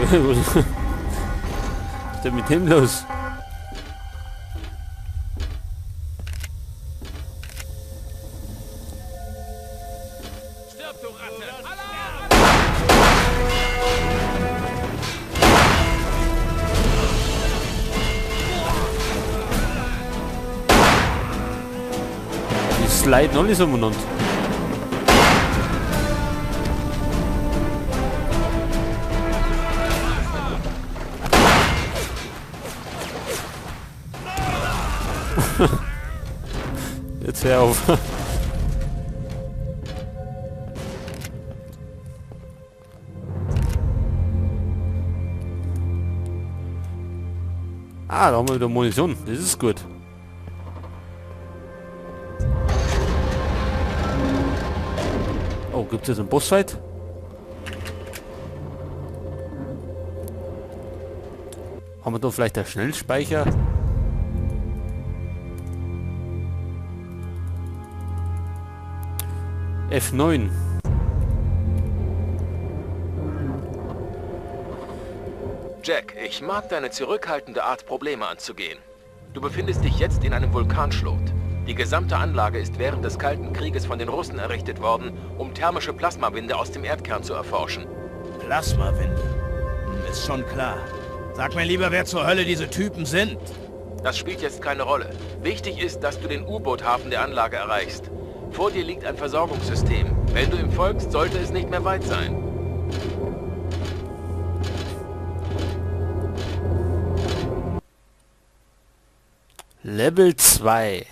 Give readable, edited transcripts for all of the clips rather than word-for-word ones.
Was ist denn mit dem los? Stirb, du Ratte! Die sliden alle so umeinander. Jetzt hör auf. Ah, da haben wir wieder Munition. Das ist gut. Oh, gibt es jetzt einen Bossfight? Haben wir da vielleicht einen Schnellspeicher? F9. Jack, ich mag deine zurückhaltende Art, Probleme anzugehen. Du befindest dich jetzt in einem Vulkanschlot. Die gesamte Anlage ist während des Kalten Krieges von den Russen errichtet worden, um thermische Plasmawinde aus dem Erdkern zu erforschen. Plasmawinde? Ist schon klar. Sag mir lieber, wer zur Hölle diese Typen sind. Das spielt jetzt keine Rolle. Wichtig ist, dass du den U-Boot-Hafen der Anlage erreichst. Vor dir liegt ein Versorgungssystem. Wenn du ihm folgst, sollte es nicht mehr weit sein. Level 2.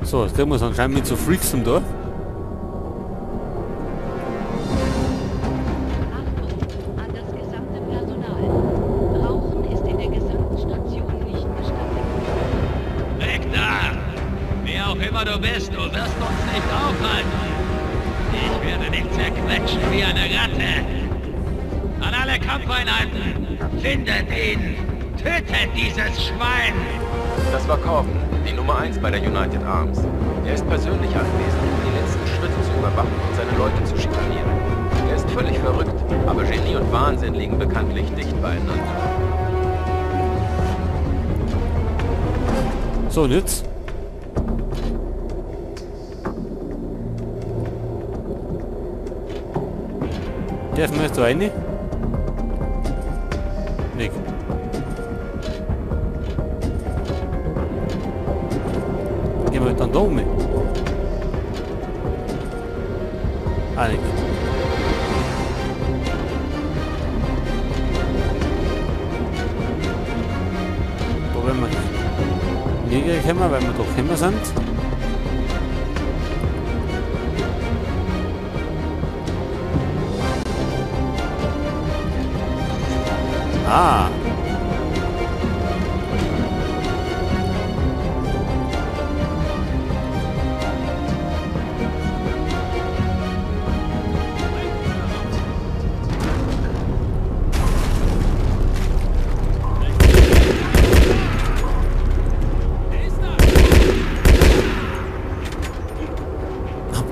So, jetzt kriegen wir es anscheinend mit so Freaks da. Achtung an das gesamte Personal. Rauchen ist in der gesamten Station nicht gestattet. Weg da! Wer auch immer du bist, du wirst uns nicht aufhalten. Ich werde dich zerquetschen wie eine Ratte. An alle Kampfeinheiten! Findet ihn! Tötet dieses Schwein! Das war Corbin, die Nummer 1 bei der United Arms. Er ist persönlich anwesend, um die letzten Schritte zu überwachen und seine Leute zu schikanieren. Er ist völlig verrückt, aber Genie und Wahnsinn liegen bekanntlich dicht beieinander. So, und jetzt? Dürfen wir jetzt da rein? Nick. Gehen wir dann da um? Ah, Nick. Da werden wir nicht kommen, weil wir doch gekommen sind. Ah.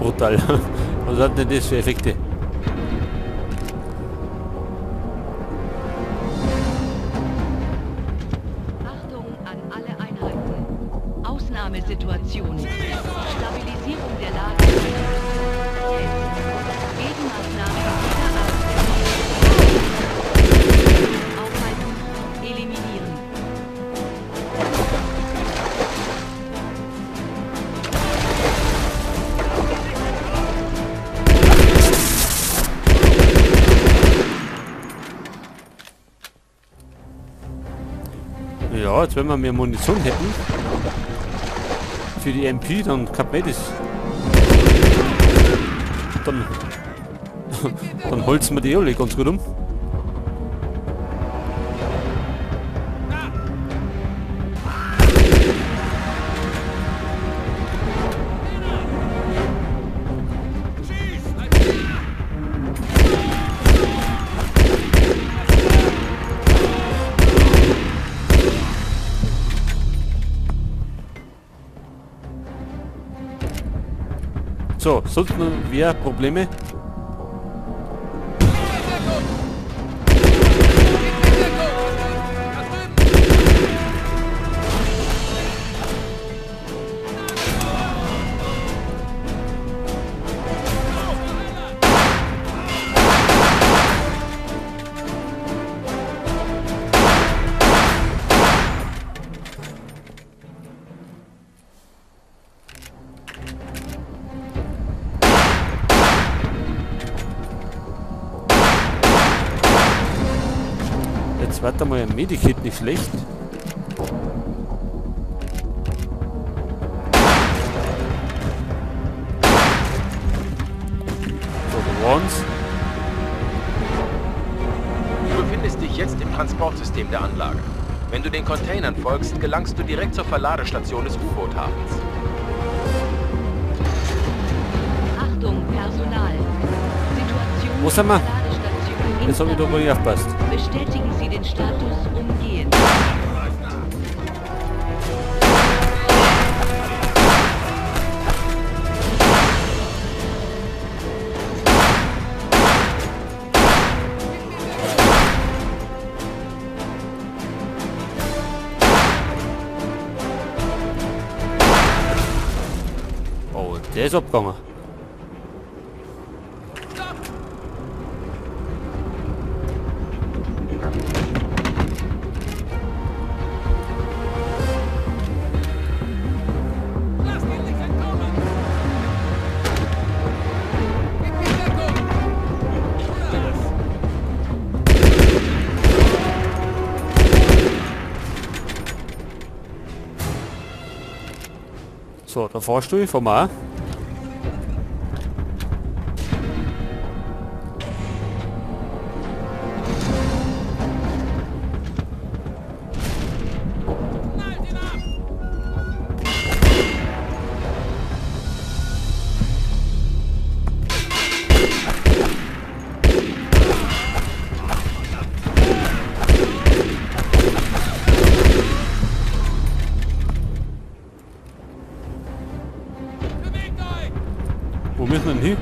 Brutal. Was hat denn das für Effekte? Achtung an alle Einheiten. Ausnahmesituation. Stabilisierung der Lage. Gegenmaßnahmen jeder Art. Aufhalten. Eliminieren. Ja, jetzt wenn wir mehr Munition hätten für die MP, dann kann man das. Dann holzen wir die alle ganz gut um. So, sonst noch wer Probleme? wäre da mal ein Medikit nicht schlecht. So, the ones. Du befindest dich jetzt im Transportsystem der Anlage. Wenn du den Containern folgst, gelangst du direkt zur Verladestation des U-Boot-Hafens. Achtung, Personal. Situation Wo sind wir? Ladestation Jetzt habe ich doch mal nicht aufgepasst. Bestätigen Sie den Status umgehend. Oh, der ist abgegangen. So, der Fahrstuhl vom A. Wo müssen wir denn hin?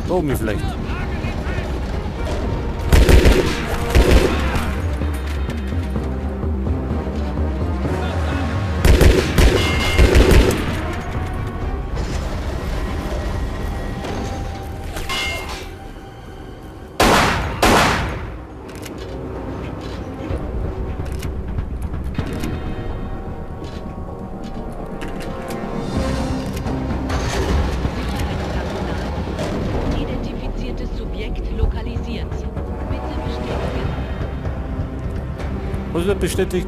Da oben vielleicht. Was wird bestätigt?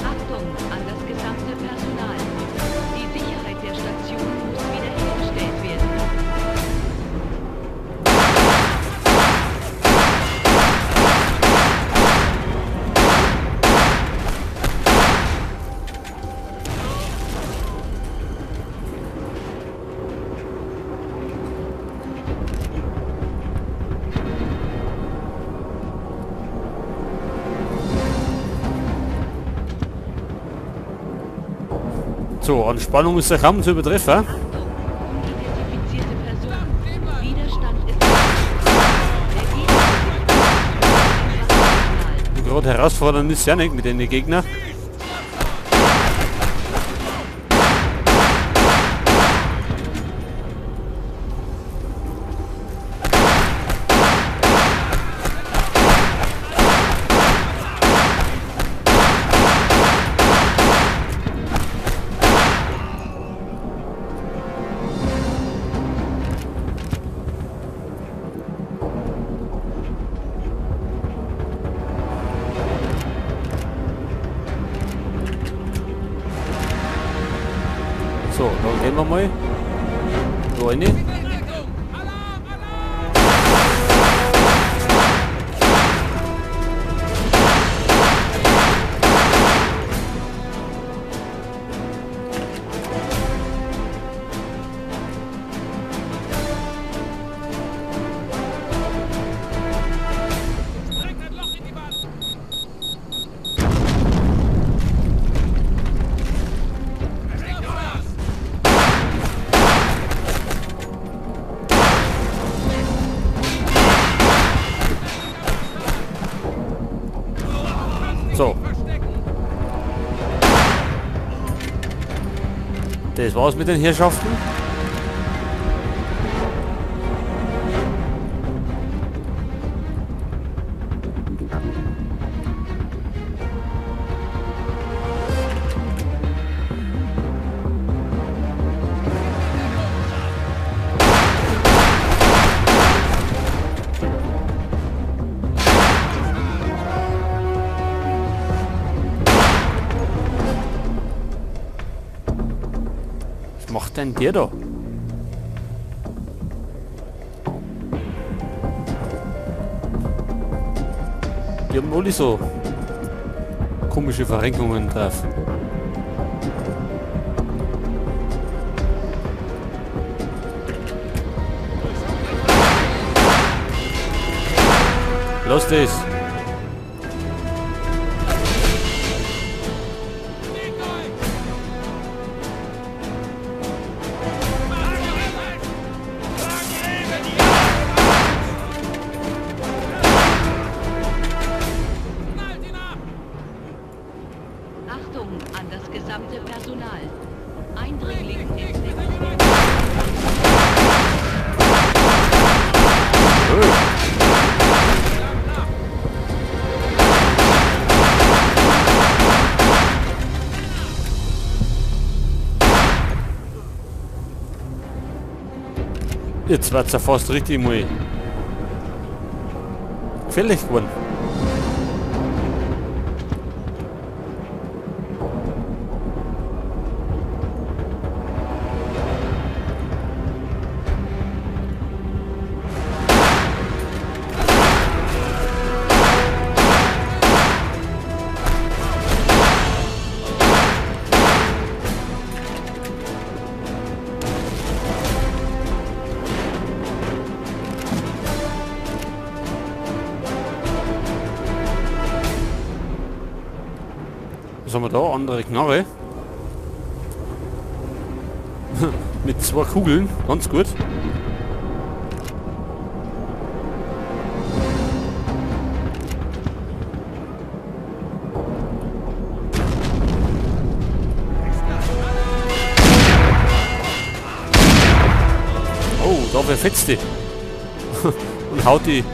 Achtung an das gesamte Personal. Die Sicherheit der Station muss wiederhergestellt werden. So, an Spannung ist der kaum zu übertreffen. Unidentifizierte Person. Widerstand ist. Der Gegner. Gerade herausfordernd ist ja nicht mit den Gegnern. So, dann gehen wir mal da rein. So. Das war's mit den Herrschaften. Was macht denn der da? Die haben alle so komische Verrenkungen drauf. Lass das! Achtung an das gesamte Personal. Eindringling entdeckt. Jetzt wird's ja fast richtig mal gefährlich geworden. Was haben wir da? Andere Knarre. Mit 2 Kugeln. Ganz gut. Oh, da verfetzt die. Und haut die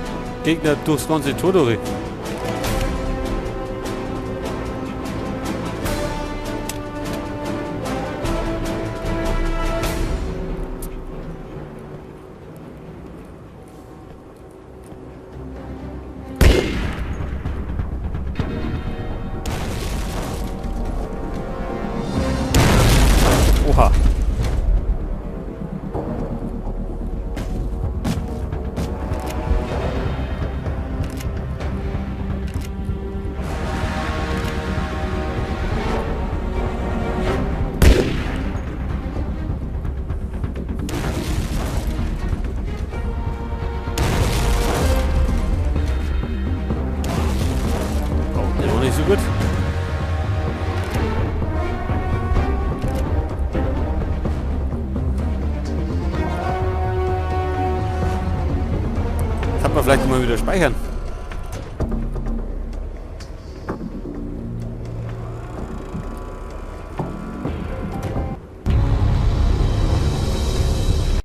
Gegner durchs ganze Tor durch. Oha. Oh, der war nicht so gut. Kann man vielleicht mal wieder speichern.